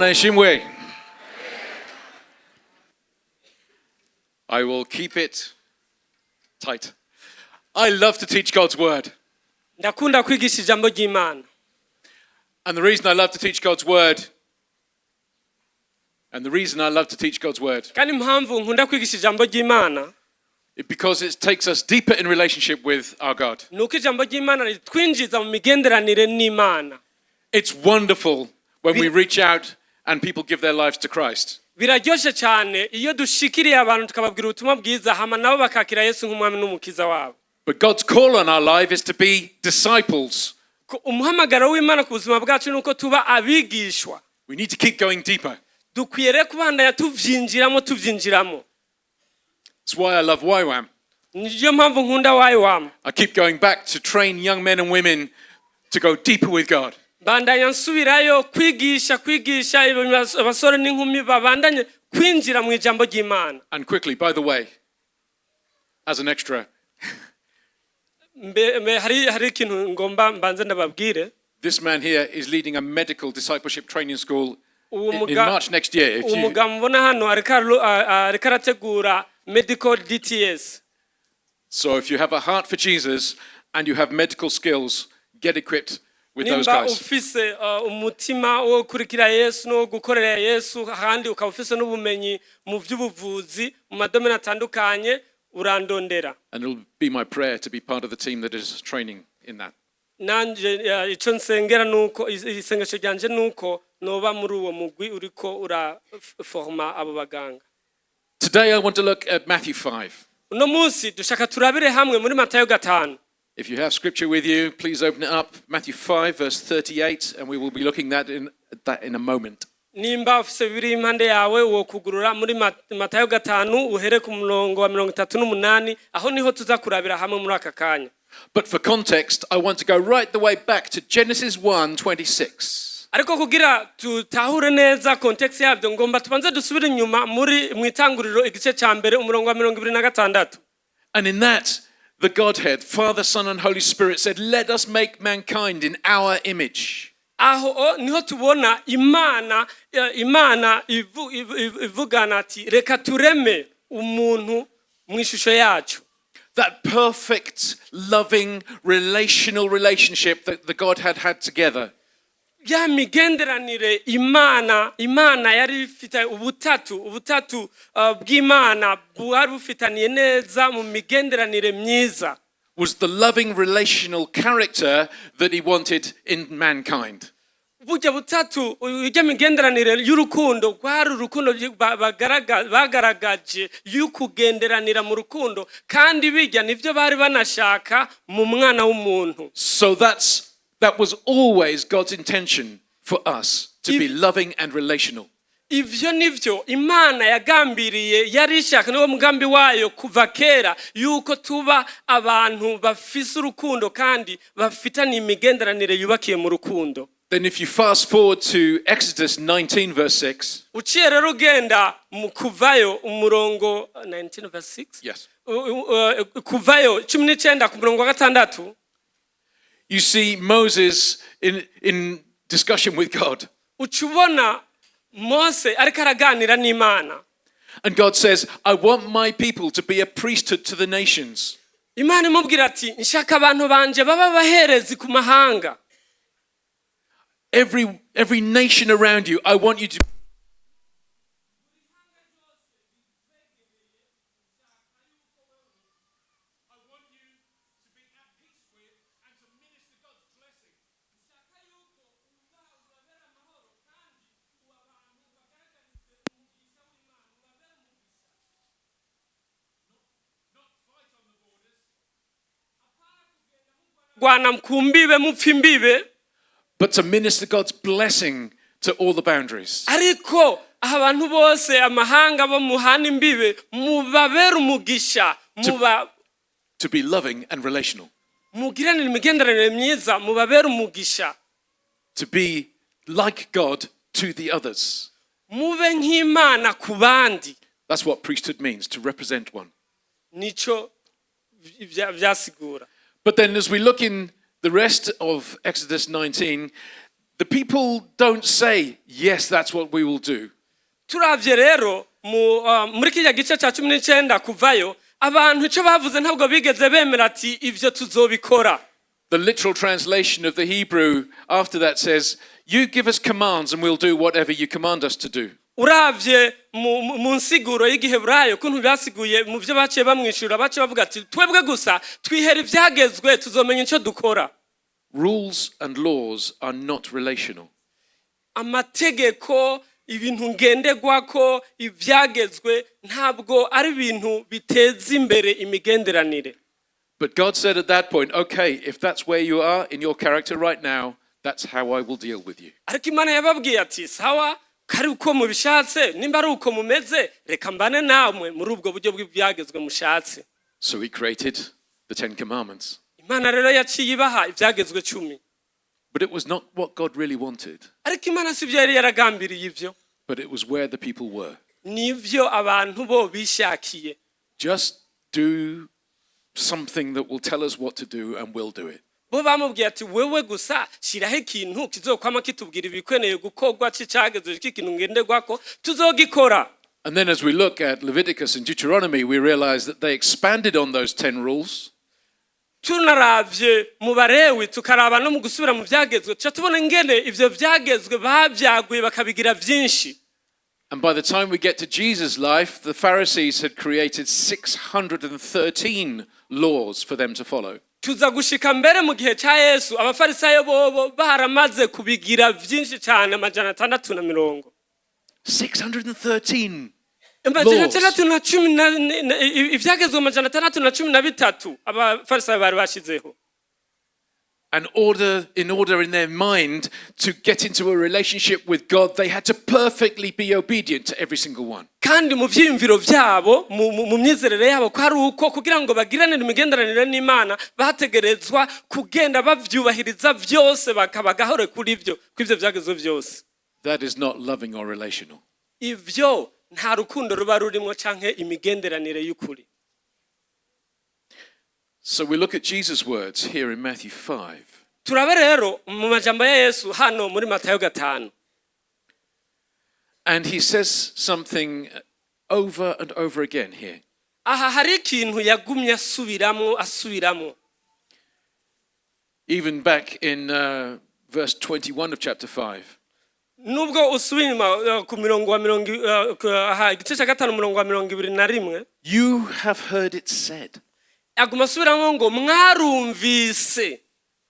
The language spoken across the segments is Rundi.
Imana ishimwe. I will keep it tight. I love to teach God's word. Ndakunda kwigisha ijambo ry'Imana. And the reason I love to teach God's word, and the reason I love to teach God's word, Kandi impamvu nkunda kwigisha ijambo ry'Imana is because it takes us deeper in relationship with our God. Ni uko ijambo ry'Imana ritwinjiza mu migenderanire n'Imana. It's wonderful when we reach out and people give their lives to Christ. Biraryoshe cyane iyo dushikiriye abantu tukababwira ubutumwa bwiza hama nabo bakakira Yesu nk'umwami n'umukiza wabo. But God's call on our life is to be disciples. Ko umuhamagaro w'Imana ku buzima bwacu ni uko tuba abigishwa. We need to keep going deeper. Dukwiye rero kubandanya tuvyinjiramo tuvyinjiramo. That's why I love YWAM. Niyo mpamvu nkunda YWAM. I keep going back to train young men and women to go deeper with God. Bandanya nsubirayo kwigisha kwigisha abasore n'inkumi babandanye kwinjira mu ijambo ry'Imana. And quickly, by the way, as an extra, Mbe, mbe, hari hari ikintu ngomba mbanze ndababwire. This man here is leading a medical discipleship training school Uwo in March next year. If you, umugabo mubona hano ariko ariko arategura medical DTS. So if you have a heart for Jesus and you have medical skills, get equipped with those Nimba guys. Ufise umutima wo gukurikira Yesu no gukorera Yesu kandi ukaba ufise n'ubumenyi mu by'ubuvuzi mu madomene atandukanye urandondera. And it'll be my prayer to be part of the team that is training in that. Nanje ico nsengera nuko isengesho ryanje nuko noba muri uwo mugwi uriko uraforma abo baganga. Today I want to look at Matthew 5. Uno munsi dushaka turabire hamwe muri Matayo 5. If you have scripture with you, please open it up. Matthew 5, verse 38, and we will be looking at that in a moment. Nimba ufise Bibiliya impande yawe wo kugurura muri Matayo 5 uhere ku murongo wa 38 aho niho tuza kurabira hamwe muri aka kanya. But for context, I want to go right the way back to Genesis 1:26. Ariko kugira tutahure neza context yabyo ngomba tubanze dusubire inyuma muri mu itanguriro igice ca mbere umurongo wa 26. And in that, the Godhead, Father, Son, and Holy Spirit said, "Let us make mankind in our image." Aho niho tubona Imana Imana ivugana ati reka tureme umuntu mu ishusho yacu. That perfect, loving, relational relationship that the Godhead had together. Ya migenderanire Imana Imana yari ifite ubutatu ubutatu bw'Imana bwari bufitaniye neza mu migenderanire myiza. Was the loving relational character that he wanted in mankind. Burya butatu ijya migenderanire y'urukundo rwari urukundo bagaragaje y'ukugenderanira mu rukundo kandi bijya nibyo bari banashaka mu mwana w'umuntu. So that was always God's intention for us to be loving and relational. Ivyo nivyo Imana yagambiriye yari ishaka niwo mugambi wayo kuva kera yuko tuba abantu bafise urukundo kandi bafitanye imigenderanire yubakiye mu rukundo. Then if you fast forward to Exodus 19 verse 6. Uciye rero ugenda mu kuvayo umurongo 19 verse 6. Yes. Kuvayo 19 ku murongo wa 6. You see Moses in discussion with God. Uca ubona Mose ariko araganira n'Imana. And God says, "I want my people to be a priesthood to the nations." Imana imubwira ati nshaka abantu banje baba abaherezi ku mahanga. Every nation around you, I want you to Rwana ku mbibe mupfa imbibe. But to minister God's blessing to all the boundaries. Ariko abantu bose amahanga bo muhana imbibe mubabere umugisha muba To be loving and relational. Mugiranire imigenderanire myiza mubabere umugisha. To be like God to the others. Mube nk'Imana ku bandi. That's what priesthood means, to represent one. Nico byasigura. But then as we look in the rest of Exodus 19, The people don't say, "Yes, that's what we will do." Turavye rero muri kirya gice cya 19 kuvayo, abantu icyo bavuze ntabwo bigeze bemera ati ibyo tuzobikora. The literal translation of the Hebrew after that says, "You give us commands and we'll do whatever you command us to do." Uravye mu nsiguro y'igiheburayo kuntu basiguye mu byo baciye bamwishyura, baciye bavuga ati twebwe gusa twihera ibyagezwe, tuzomenya icyo dukora. Rules and laws are not relational. Amategeko, ibintu ngenderwako, ibyagezwe ntabwo ari ibintu biteza imbere imigenderanire. But God said at that point, "Okay, if that's where you are in your character right now, that's how I will deal with you." Ariko Imana yababwiye ati sawa, kari uko mubishatse, nimba ari uko mumeze, reka mbane namwe muri ubwo buryo bw'ibyagezwe mushatse. So he created the Ten Commandments. Imana rero yaciye ibaha ibyagezwe 10. But it was not what God really wanted, Ariko Imana si byo yari yaragambiriye ibyo, but it was where the people were. Nibyo abantu bo bishakiye. Just do something that will tell us what to do and we'll do it. Bo bamubwiye ati wewe gusa shyiraho ikintu kizokwama kitubwira ibikweneye gukorwa c'icagezwe k'ikintu ngenderwako, tuzogikora. And then as we look at Leviticus and Deuteronomy, we realize that they expanded on those 10 rules. Tunaravye mu Barewi, tukaraba no mu gusubira mu byagezwe, tuca tubona ingene ivyo byagezwe babyaguye bakabigira vyinshi. And by the time we get to Jesus' life, the Pharisees had created 613 laws for them to follow. Tuza gushika mbere mu gihe cya Yesu, abafarisayo bobo baramaze kubigira vyinshi cyane, 610. 613 Amajana laws. atandatu na cumi na ivyagezwe 613 abafarisayo bari bashizeho. And in order in their mind to get into a relationship with God, they had to perfectly be obedient to every single one. Kandi mu vyiyumviro vyabo, mu myizerere yabo, ko ari uko kugira ngo bagiranire imigenderanire n'Imana bategerezwa kugenda bavyubahiriza vyose, bakaba gahore kuri vyo, kw'ivyo vyagezwe vyose. That is not loving or relational. Ivyo nta rukundo ruba rurimwo canke imigenderanire y'ukuri. So we look at Jesus' words here in Matthew 5. Turabe rero mu majambo ya Yesu hano muri Matayo 5. And he says something over and over again here. Aha hari ikintu yagumye asubiramwo, asubiramwo. Even back in verse 21 of chapter 5. Nubwo usubiye inyuma ku mirongo wa mirongo aha igice cya 5, umurongo wa 21. "You have heard it said." Aguma asubiramo ngo mwarumvise.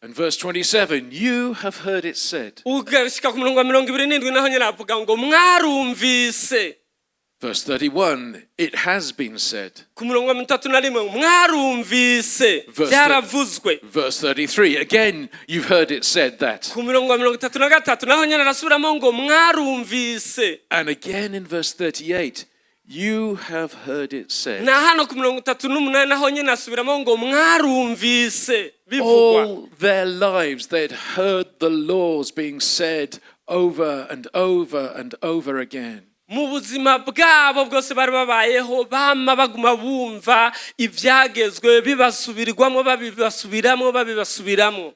And verse 27, "You have heard it said." Ugashyika ku murongo wa 27, naho nyine avuga ngo mwarumvise. Verse 31, "It has been said." Ku murongo wa 31, mwarumvise, byaravuzwe. Verse 33, again, "You've heard it said that." Ku murongo wa 33, naho nyine arasubiramo ngo mwarumvise. And again in verse 38, "You have heard it said." Na hano ku 38, naho nyine asubiramo ngo mwarumvise bivugwa. All their lives, they'd heard the laws being said over and over and over again. Mu buzima bwabo bwose bari babayeho, bama baguma bumva ibyagezwe bibasubirwamo, babibasubiramo, babibasubiramo.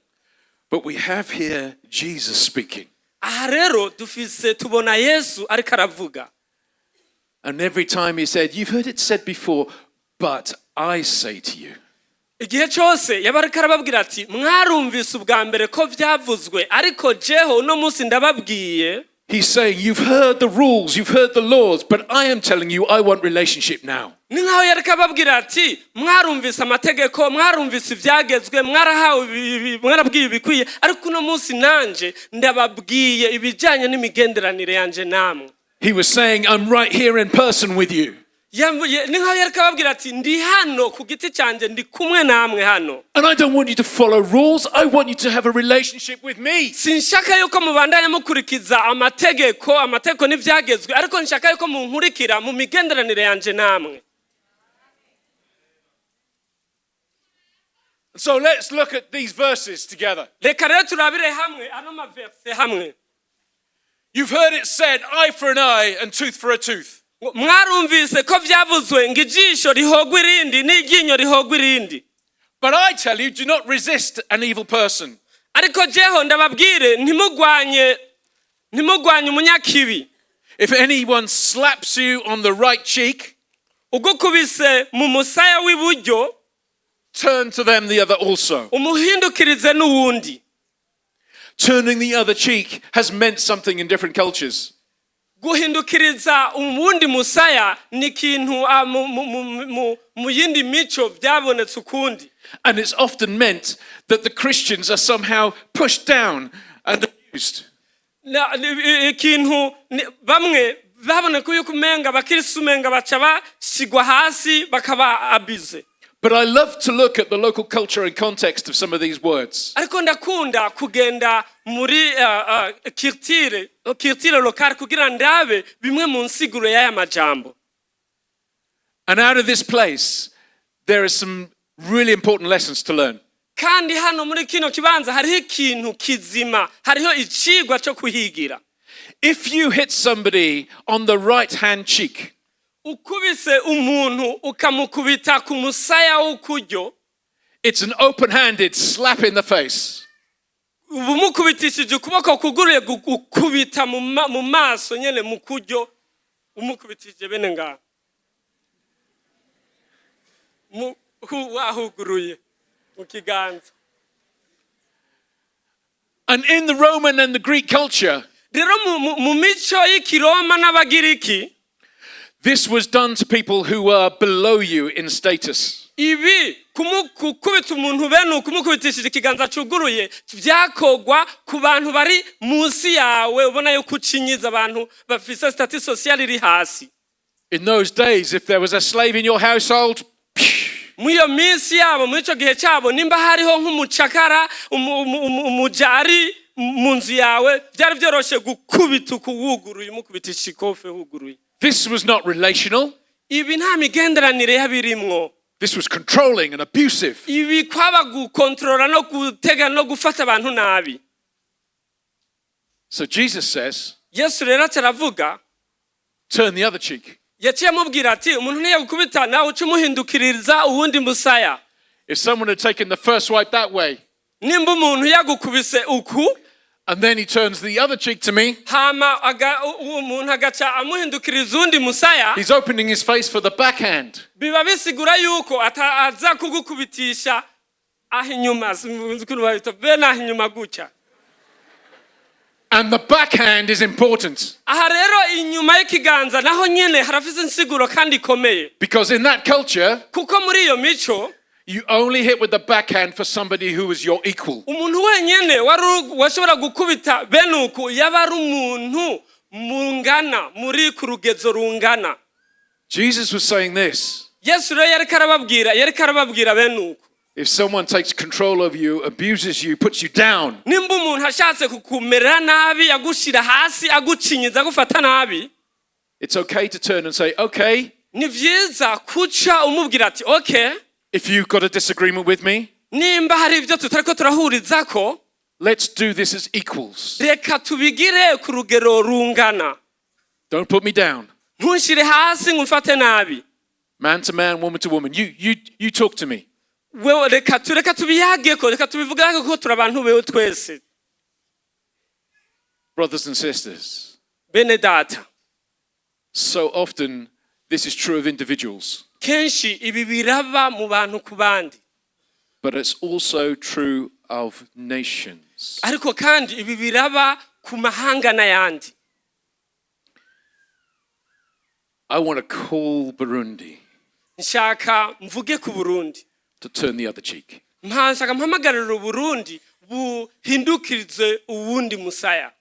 But we have here Jesus speaking. Aha rero dufise, tubona Yesu ariko aravuga. And every time he said, "You've heard it said before, but I say to you." Igihe cyose yaba ariko arababwira ati mwarumvise ubwa mbere ko byavuzwe, ariko jeho uno munsi ndababwiye. He's saying, "You've heard the rules, you've heard the laws, but I am telling you, I want relationship now." Ni nkaho yariko ababwira ati mwarumvise amategeko, mwarumvise ibyagezwe, mwarahawe mwarabwiye ibikwiye, ariko uno munsi nanje ndababwiye ibijyanye n'imigenderanire yanje namwe. He was saying, "I'm right here in person with you." Ni nkaho yariko ababwira ati ndi hano ku giti cyanjye, ndi kumwe namwe hano. And I don't want you to follow rules. I want you to have a relationship with me. Sinshaka yuko mubandanya mukurikiza amategeko, amategeko n'ibyagezwe, ariko nshaka yuko munkurikira mu migenderanire yanje namwe. So let's look at these verses together. Reka rero turabire hamwe ano maverse hamwe. "You've heard it said, eye for an eye and tooth for a tooth." Ngo mwarumvise ko byavuzwe ngo ijisho rihogwa irindi n'iryinyo rihogwa irindi. "But I tell you, do not resist an evil person." Ariko jeho ndababwire ntimugwanye ntimugwanye umunyakibi. If anyone slaps you on the right cheek, ugukubise mu musaya w'iburyo, turn to them the other also. Umuhindukirize n'uwundi. Turning the other cheek has meant something in different cultures. Guhindukiriza uwundi musaya ni ikintu ah, mu- mu- mu- mu- mu yindi mico byabonetse ukundi. And it's often meant that the Christians are somehow pushed down and abused. Ikintu bamwe babona ko yuko umenga abakirisitu umenga baca bashigwa hasi bakaba abize. But I love to look at the local culture and context of some of these words. Ariko ndakunda kugenda muri culture locale kugira ndabe bimwe mu nsiguro y'aya majambo. And out of this place, there are some really important lessons to learn. Kandi hano muri kino kibanza hariho ikintu kizima hariho icigwa cyo kuhigira. If you hit somebody on the right hand cheek, ukubise umuntu ukamukubita ku musaya w'ukuryo, it's an open handed slap in the face. Uba umukubitishije ukuboko kuguruye gukubita mu mu maso nyene mu kuryo umukubitishije bene ngaha wahuguruye mu kiganza. And in the Roman and the Greek culture, rero mu mico y'ikiroma n'abagiriki, this was done to people who were below you in status. Ibi gukubita umuntu bene uku umukubitishije ikiganza cuguruye byakogwa ku bantu bari munsi yawe ubona yuko ucinyiza abantu bafise statut social iri hasi. In those days, if there was a slave in your household, muri iyo minsi yabo muri icyo gihe cyabo nimba hariho nk'umucakara umuja ari mu nzu yawe byari byoroshye gukubita ukuwuguruye umukubitisha ikofe huguruye. This was not relational. Ibi nta migenderanire yabirimwo. This was controlling and abusive. Ibi kwaba gukontorora no gutega no gufata abantu nabi. So Jesus says, Yesu rero aca aravuga, turn the other cheek. Yaciye amubwira ati umuntu niyagukubita nawe uce umuhindukiriza uwundi musaya. If someone had taken the first swipe that way, nimba umuntu yagukubise uku, and then he turns the other cheek to me, hama uwo muntu agaca amuhindukiriza uwundi musaya, he's opening his face for the backhand. Biba bisigura yuko aza kugukubitisha aho inyuma sinzi ukuntu babita bene aho inyuma gutya. And the backhand is important aha rero inyuma y'ikiganza naho nyene harafise insiguro kandi ikomeye, because in that culture, kuko muri iyo mico, you only hit with the backhand for somebody who was your equal. Umuntu wenyene wari washobora gukubita bene uku yaba ari umuntu mungana muri ku rugezo rungana. Jesus was saying this: Yesu rero yariko arababwira bene uku, if someone takes control over you, abuses you, puts you down, nimba umuntu ashatse kukumerera nabi agushira hasi agucinyiza agufata nabi, it's okay to turn and say, "Okay, ni vyiza kuca umubwira ati okay, if you've got a disagreement with me, nimba hari ibyo tutariko turahurizako, let's do this as equals. Reka tubigire ku rugero rungana. Don't put me down. Ntunshire hasi ngo umfate nabi. Man to man, woman to woman. You talk to me." Wewe reka tubiyageko reka tubivugake kuko turi abantu bewe twese. Brothers and sisters, bene data, so often this is true of individuals, kenshi ibi biraba mu bantu ku bandi, but it's also true of nations. Ariko kandi ibi biraba ku mahanga n'ayandi. I want to call Burundi nshaka mvuge ku Burundi to turn the other cheek. Nshaka mpamagarira Uburundi buhindukirize uwundi musaya.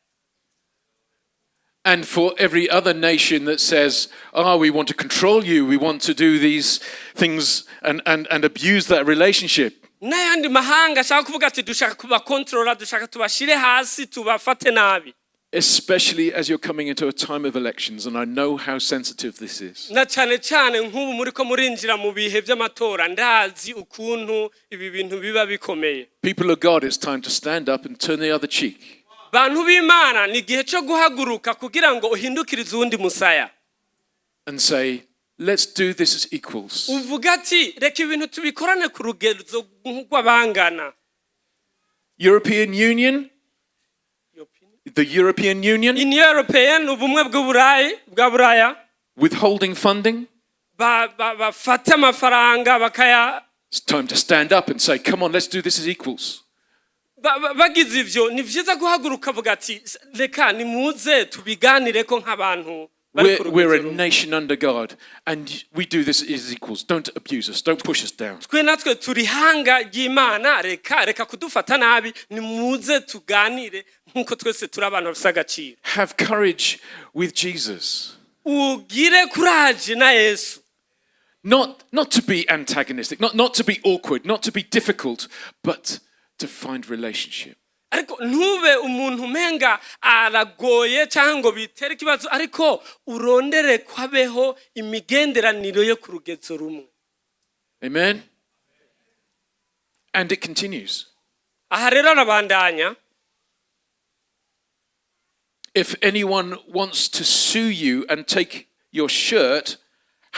And for every other nation that says, "Oh, we want to control you, we want to do these things and abuse that relationship," n'ayandi mahanga ashaka kuvuga ati dushaka kubakontorora dushaka tubashire hasi tubafate nabi, especially as you're coming into a time of elections, and I know how sensitive this is. Na cyane cyane nk'ubu muri ko murinjira mu bihe by'amatora ndazi ukuntu ibi bintu biba bikomeye. People of God, it's time to stand up and turn the other cheek. Bantu b'Imana ni igihe cyo guhaguruka kugira ngo uhindukirize uwundi musaya and say, "Let's do this as equals." Uvuga ati reka ibintu tubikorane ku rugezo rw'abangana. European Union, the European Union, Union Européenne, ubumwe bw'uburayi bwa Buraya, withholding funding. Bafata amafaranga bakaya It's time to stand up and say, "Come on, let's do this as equals." Bagize ivyo, ni vyiza guhaguruka avuga ati reka nimuze tubiganire ko nk'abantu bari ku We're a rugero rumwe. Nation under God, and we do this as equals. Don't abuse us. Don't push us down. Twe natwe turi hanga ry'Imana, reka kudufata nabi, nimuze tuganire nk'uko twese turi abantu bafise agaciro. Have courage with Jesus. Ugire courage na Yesu. Not to be antagonistic, not to be awkward, not to be difficult, but to find relationship. Ariko ntube umuntu umenga aragoye cyangwa ngo bitere ikibazo, ariko urondere kwabeho imigenderanire yo ku rugezo rumwe. Amen? And it continues. Aha rero arabandanya. If anyone wants to sue you and take your shirt,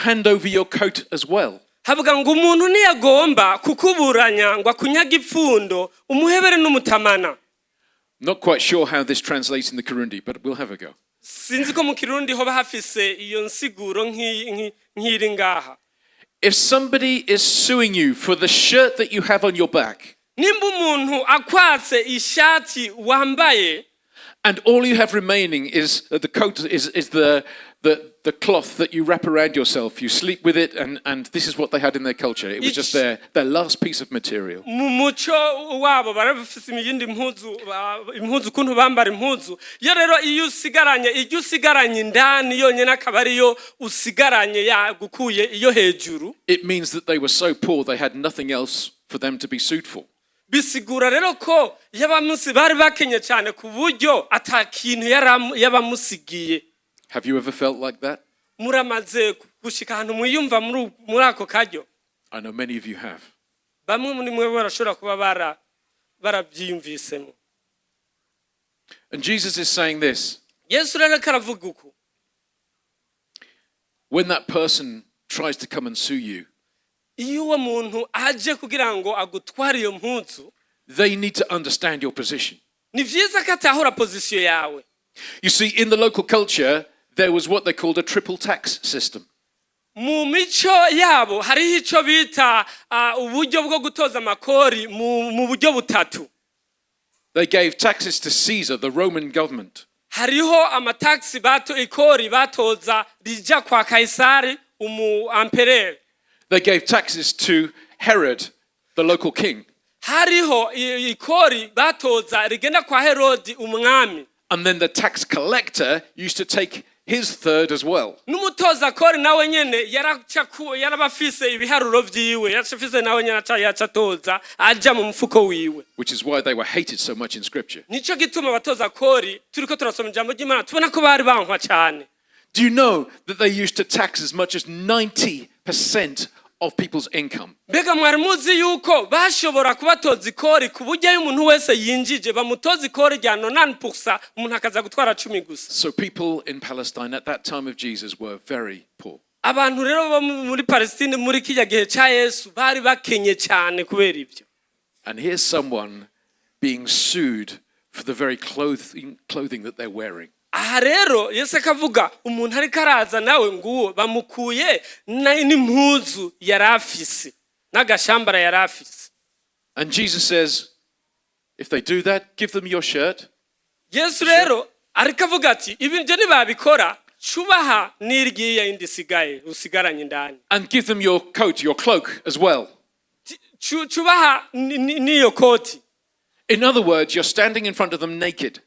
hand over your coat as well. Havuga ngo umuntu niyagomba kukuburanya ngo akunyaga ipfundo, umuhebere n'umutamana. Not quite sure how this translates in the Kirundi, but we'll have a go. Sinzi ko mu Kirundi hoba hafise iyo nsiguro nk'iri ngaha. If somebody is suing you for the shirt that you have on your back, Nimba umuntu akwatse ishati wambaye, and all you have remaining is the coat is the cloth that you wrap around yourself. You sleep with it, and this is what they had in their culture. It was just their last piece of material. Mu muco wabo barabafise iyindi mpuzu impuzu ukuntu bambara impuzu iyo rero iyo usigaranye ibyo usigaranye indani yonyine akaba ariyo usigaranye yagukuye iyo hejuru. It means that they were so poor they had nothing else for them to be sued for. Bisigura rero ko yabamusi bari bakenye cyane ku buryo ata kintu yabamusigiye. Have you ever felt like that? Muramaze gushika ahantu mwiyumva muri ako karyo? I know many of you have. Bamwe muri mwe barashobora kuba barabyiyumvisemo. And Jesus is saying this: Yesu rero ariko aravuga uku: when that person tries to come and sue you, iyo uwo muntu aje kugira ngo agutware iyo mpuzu, they need to understand your position. Ni vyiza ko atahura position yawe. You see, in the local culture, there was what they called a triple tax system. Mu mico yabo hariho icyo bita uburyo bwo gutoza amakori mu buryo butatu. They gave taxes to Caesar, the Roman government. Hariho amatagisi bato ikori batoza rija kwa Kayisari umu empereur. They gave taxes to Herod, the local king. Hariho ikori batoza rigenda kwa Herodi umwami. And then the tax collector used to take his third as well. N'umutoza kori nawe nyene yaraba afise ibiharuro vyiwe, yaca afise nawe nyene aca yaca atoza aja mu mufuko wiwe. Which is why they were hated so much in Scripture. Nico gituma abatoza kori turiko turasoma ijambo ry'Imana tubona ko bari bankwa cane. Do you know that they used to tax as much as 90% of people's income? Mbega mwari muzi yuko bashobora kubatoza ikori ku buryo iyo umuntu wese yinjije bamutoza ikori rya 90%, umuntu akaza gutwara 10 gusa? So people in Palestine at that time of Jesus were very poor. Abantu rero bo muri Palestine muri kijya gihe cya Yesu bari bakenye cyane kubera ibyo. And here's someone being sued for the very clothing that they're wearing. Aha rero Yesu akavuga umuntu ariko araza nawe nguwo bamukuye n'impuzu yari afise n'agashambara yari afise. And Jesus says, if they do that, give them your shirt. Yesu rero ariko avuga ati ibi byo nibabikora cubaha n'iryiya yindi isigaye usigaranye indani. And give them your coat, your cloak as well. Cubaha n'iyo koti. In other words, you're standing in front of them naked.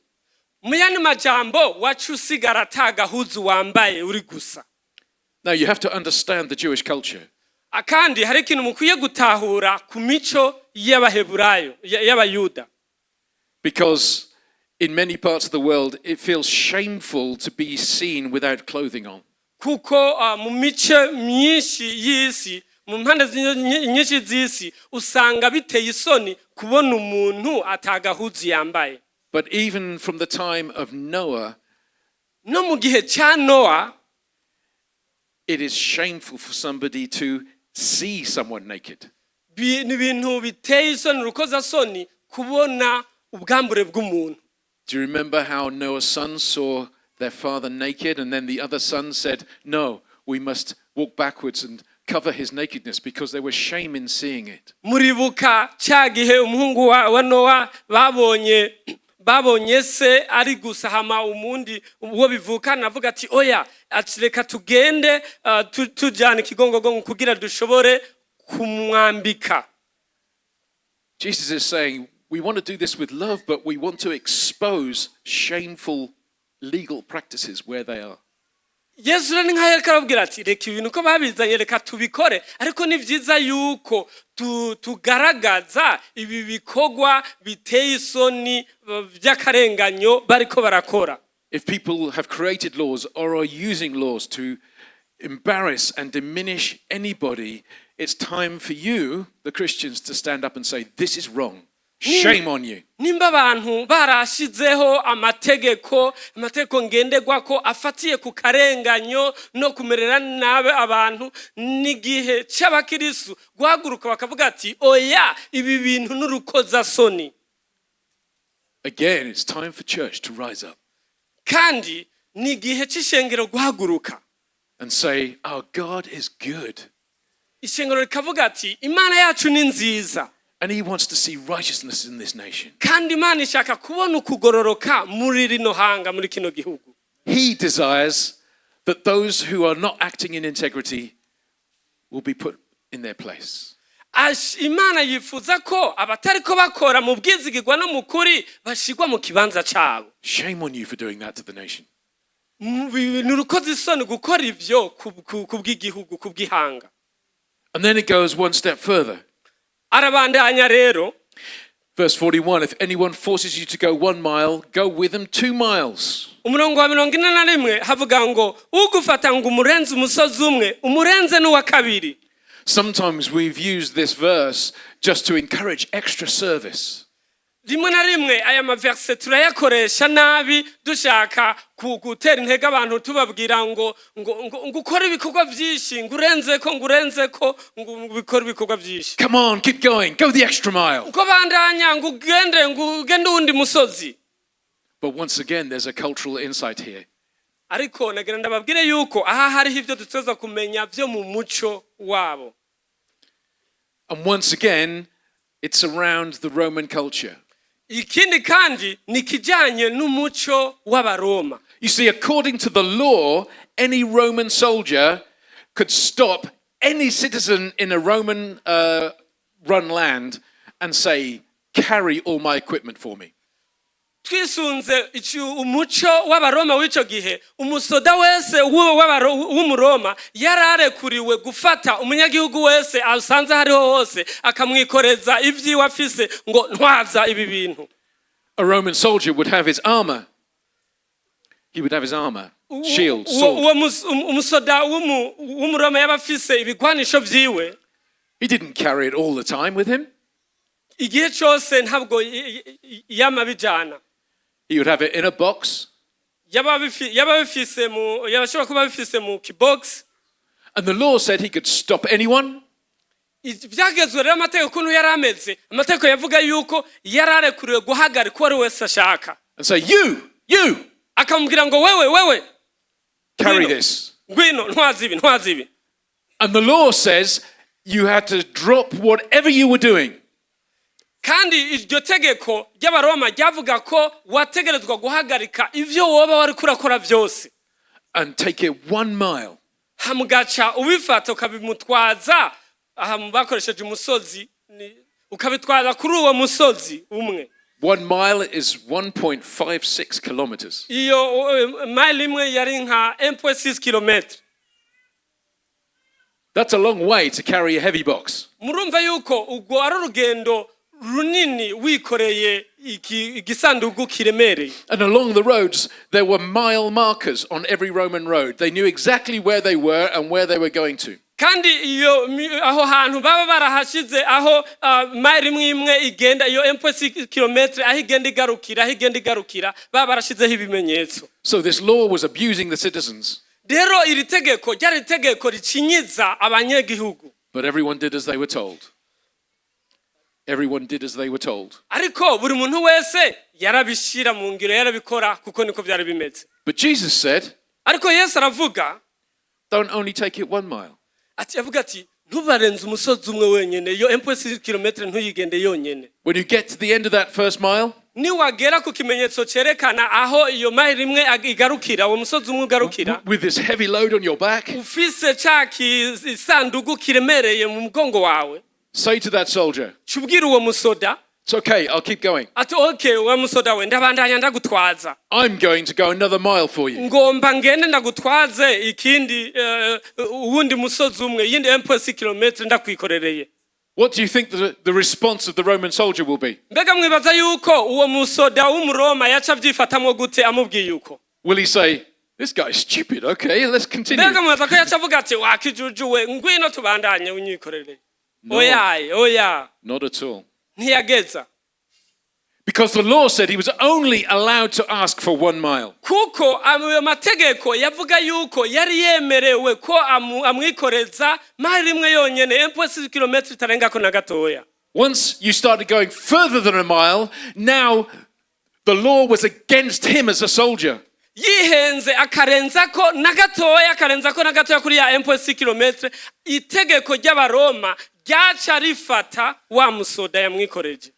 Mu yandi majambo waca usigara ata gahuzu wambaye uri gusa. Now, you have to understand the Jewish culture. Kandi hari ikintu mukwiye gutahura ku mico y'Abaheburayo y'Abayuda. Because in many parts of the world, it feels shameful to be seen without clothing on. Kuko mu mice myinshi y'isi mu mpande nyinshi z'isi usanga biteye isoni kubona umuntu atagahuzu yambaye. But even from the time of Noah, No mu gihe cya Nowa, it is shameful for somebody to see someone naked. Ni ibintu biteye isoni urukozasoni kubona Ubwambure bw'umuntu. Do you remember how Noah's sons saw their father naked, and then the other son said, "No, we must walk backwards and cover his nakedness," because there was shame in seeing it? Muribuka cya gihe umuhungu wa Nowa babonye se ari gusa, hama umundi uwo bivukana avuga ati oya, ati reka tugende tujyana ikigongogongo kugira dushobore kumwambika. Jesus is saying, we want to do this with love, but we want to expose shameful legal practices where they are. Yesu rero ni nkaho yariko arababwira ati reka ibintu uko babizanye, reka tubikore, ariko ni byiza yuko tugaragaza ibi bikorwa biteye isoni by'akarenganyo bariko barakora. If people have created laws or are using laws to embarrass and diminish anybody, it's time for you, the Christians, to stand up and say, "This is wrong. Shame on you." Nimba abantu barashizeho amategeko ngenderwako afatiye ku karenganyo no kumerera nabi abantu, n'igihe cy'abakirisu guhaguruka bakavuga ati oya, ibi bintu n'urukozasoni. Again, it's time for church to rise up Kandi ni igihe cy'ishengero guhaguruka and say, "Our God is good ishengero rikavuga ati Imana yacu ni nziza and He wants to see righteousness in this nation." kandi Imana ishaka kubona ukugororoka muri rino hanga, muri kino gihugu. He desires that those who are not acting in integrity will be put in their place. Imana yifuza ko abatariko bakora mu bwizigirwa no mu kuri bashigwa mu kibanza cyabo. Shame on you for doing that to the nation. Ni urukoze isoni gukora ibyo ku bw'igihugu, ku bw'ihanga. And then it goes one step further. Arabandanya rero. Verse 41: If anyone forces you to go 1 mile, go with them 2 miles. Umurongo wa 41 havuga ngo ugufata ngo umurenze umusozi umwe, umurenze n'uwa kabiri. Sometimes we've used this verse just to encourage extra service. Rimwe na rimwe aya maverse turayakoresha nabi dushaka gutera intege abantu, tubabwira ngo ukore ibikorwa byinshi, ngo urenze ko ngo ubikore ibikorwa byinshi. Come on, keep going, go the extra mile. Uko bandanya ngo ugende uwundi musozi. But once again, there's a cultural insight here. Ariko nagira ndababwire yuko aha hariho ibyo dutoza kumenya byo mu muco wabo. And once again, it's around the Roman culture. Ikindi kandi ni ikijyanye n'umuco w'Abaroma. You see, according to the law, any Roman soldier could stop any citizen in a Roman run land and say, "Carry all my equipment for me." Twisunze umuco w'Abaroma w'icyo gihe, umusoda wese w'Umuroma yari arekuriwe gufata umunyagihugu wese asanze aho ariho hose akamwikoreza iby'iwe afise, ngo ntwaza ibi bintu. A Roman soldier would have his armor. He would have his armor, shield, sword. Uwo umusoda w'Umuroma yaba afise ibigwanisho vyiwe. He didn't carry it all the time with him. Igihe cyose ntabwo yama bijana. He would have it in a box. Yaba bifise mu yabashobora kuba bifise mu kibox. And the law said he could stop anyone Byagezwe rero amategeko ukuntu yari ameze, amategeko yavuga yuko yari arekuriwe guhagarika uwo ari wese ashaka and say, "You, you, akamubwira ngo wewe, wewe, carry Ngwino. this." Ngwino ntwaza ibi, ntwaza ibi. And the law says you had to drop whatever you were doing Kandi iryo tegeko ry'Abaroma ryavuga ko wategerezwa guhagarika ibyo woba wari kurakora byose and take it 1 mile. Hamugaca ubifata ukabimutwaza aha bakoresheje umusozi ukabitwaza kuri uwo musozi umwe. 1 mile is 1.56 kilometers. Iyo mile imwe yari nka 1.6 kilometre. That's a long way to carry a heavy box. Murumva yuko ubwo ari urugendo runini wikoreye igisanduku kiremereye. And along the roads, there were mile markers on every Roman road. They knew exactly where they were and where they were going to. Kandi iyo aho hantu baba barahashize aho mile imwe imwe igenda, iyo 1.6 kilometre aho igenda igarukira, baba barashizeho ibimenyetso. So this law was abusing the citizens, Rero iri tegeko ryari itegeko ricinyiza abanyagihugu. but everyone did as they were told. Everyone did as they were told. Ariko buri muntu wese yarabishyira mu ngiro, yarabikora kuko niko byari bimeze. But Jesus said, Ariko Yesu aravuga, "Don't only take it 1 mile. Ati avuga ati ntubarenze umusozi umwe wenyine, iyo 1,6 kilometero ntuyigende yonyine. When you get to the end of that first mile, Niwagera ku kimenyetso cyerekana aho iyo mayiro imwe igarukira, uwo musozi umwe ugarukira, with this heavy load on your back, ufise ca isandugu kiremereye mu mugongo wawe, say to that soldier, ca ubwira uwo musoda, 'It's okay, I'll keep going. Ati okay, wa musoda we, ndabandanya ndagutwaza. I'm going to go another mile for you.'" Ngomba ngende ndagutwaze ikindi uwundi musozi umwe, iyindi 1,6 kilometero ndakwikorereye. What do you think the response of the Roman soldier will be? Mbega mwibaza yuko uwo musoda w'umuroma yaca abyifatamwo gute amubwiye uko? Will he say, "This guy's stupid, okay, let's continue"? Mbega mwibaza ko yaca avuga ati wakijujuwe, ngwino tubandanye unyikorereye? No. Oya, oya. Not at all. Ntiyageza. Because the law said he was only allowed to ask for 1 mile. Kuko ayo mategeko yavuga yuko yari yemerewe ko amwikoreza mayiro imwe yonyene, 1,6 kilometero itarengako na gatoya. Once you started going further than a mile, now the law was against him as a soldier. Yihenze akarenzako na gatoya, akarenzako na gatoya kuri ya 1,6 kilometero, itegeko ry'abaroma ryaca rifata wa musoda yamwikoreje.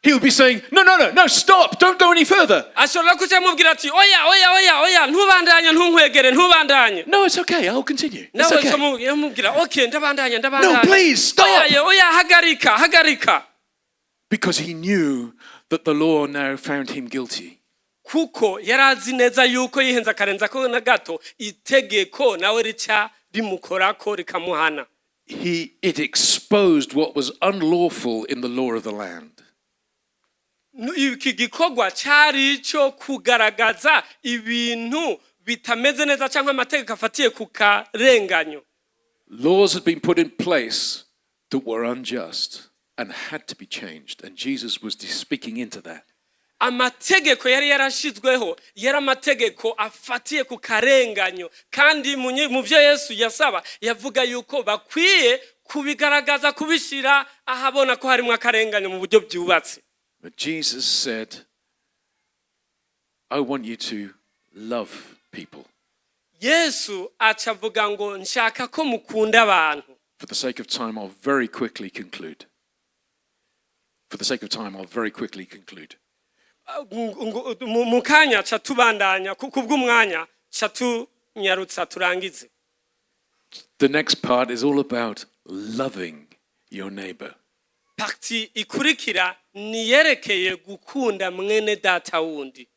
He would be saying, "No, no, no, no, stop, don't go any further." Ashobora kuca amubwira ati oya, oya, oya, oya, ntubandanye, ntunkwegere, ntubandanye. "No, it's okay, I'll continue. It's Nawe okay." amubwira okay, ndabandanya, ndabandanya. "No, please, stop." Oya, oya, hagarika, hagarika. Because he knew that the law now found him guilty. Kuko yari azi neza yuko yihenze akarenza ko na gato, itegeko nawe rica rimukorako rikamuhana. It exposed what was unlawful in the law of the land. Iki gikorwa cyari icyo kugaragaza ibintu bitameze neza cyangwa amategeko afatiye ku karenganyo. Laws had been put in place that were unjust and had to be changed, and Jesus was speaking into that. Amategeko yari yarashyizweho yari amategeko afatiye ku karenganyo, kandi mu byo Yesu yasaba yavuga yuko bakwiye kubigaragaza, kubishyira ahabona ko harimo akarenganyo mu buryo byubatse. But Jesus said, "I want you to love people." Yesu aca avuga ngo nshaka ko mukunda abantu. For the sake of time, I'll very quickly conclude. For the sake of time, I'll very quickly conclude. Mu kanya ca tubandanya, kubw'umwanya ca tunyarutsa turangize. The next part is all about loving your neighbor. Partie ikurikira niyerekeye gukunda mwene data wundi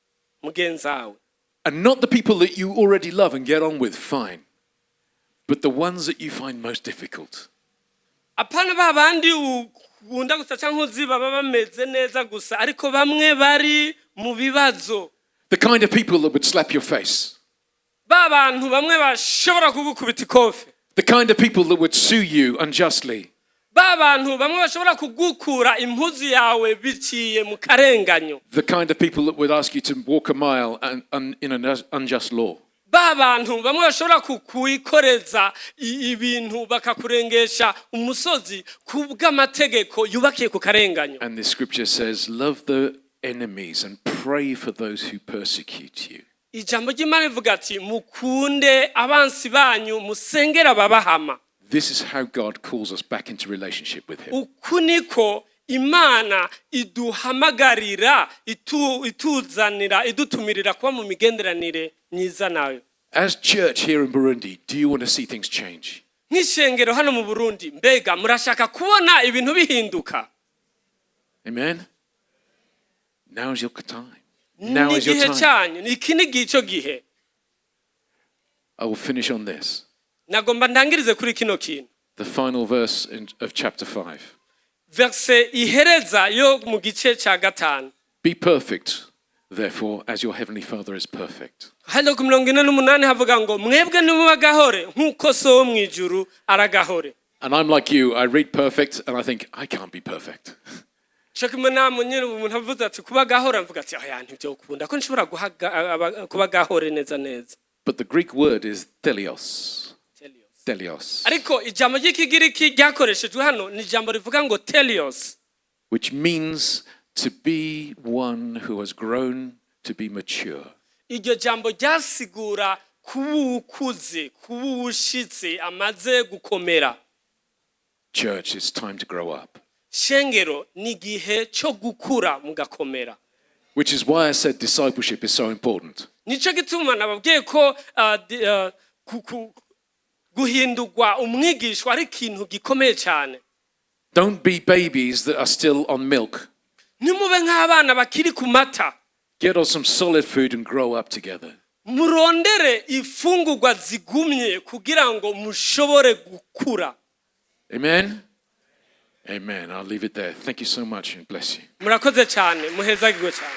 mugenzawe. And not the people that you already love and get on with fine, but the ones that you find most difficult. Apana ba bandi ukunda gusa cyangwa uzi baba bameze neza gusa, ariko bamwe bari mu bibazo. The kind of people that would slap your face. Ba bantu bamwe bashobora kugukubita ikofe. The kind of people that would sue you unjustly. Ba bantu bamwe bashobora kugukura impuzu yawe biciye mu karenganyo. The kind of people that would ask you to walk a mile and in an unjust law. Ba bantu bamwe bashobora kukwikoreza ibintu bakakurengesha umusozi ku bw'amategeko yubakiye ku karenganyo. And the scripture says, "Love the enemies and pray for those who persecute you." Ijambo ry'Imana rivuga ati mukunde abansi banyu, musengere ababahama. This is how God calls us back into relationship with Him. Uku niko Imana iduhamagarira, ituzanira, idutumirira kuba mu migenderanire myiza nayo. As church here in Burundi, do you want to see things change? Nk'ishengero hano mu Burundi, mbega murashaka kubona ibintu bihinduka? Amen? Now is your time. Now Ni is your igihe time. cyanyu, iki ni igihe cyo gihe. I will finish on this. Nagomba ndangirize kuri kino kintu. The final verse of chapter 5. Verse ihereza yo mu gice cya gatanu. "Be perfect, therefore, as your heavenly Father is perfect." Hano ku 48 havuga ngo mwebwe nimubagahore nk'uko so wo mu ijuru aragahore. And I'm like you, I read "perfect" and I think, "I can't be perfect." Cyo kimwe namwe nyine, umuntu avuze ati kuba gahore, mvuga ati oya, ntibyokunda ko nshobora kuba gahore neza neza. But the Greek word is telios. Telios. Ariko ijambo ry'ikigiriki ryakoreshejwe hano ni ijambo rivuga ngo telios. Which means to be one who has grown to be mature. Iryo jambo ryasigura kuba uwukuze, kuba uwushitse, amaze gukomera. Church, it's time to grow up. Shengero, ni igihe cyo gukura mugakomera. Which is why I said discipleship is so important. Nicyo gituma nababwiye ko guhindurwa umwigishwa ari ikintu gikomeye cyane. Don't be babies that are still on milk. Ntimube nk'abana bakiri ku mata. Get on some solid food and grow up together. Murondere ifungurwa zigumye kugira ngo mushobore gukura. Amen? Amen. I'll leave it there. Thank you so much and bless you. Murakoze cyane, muhezagirwe cyane.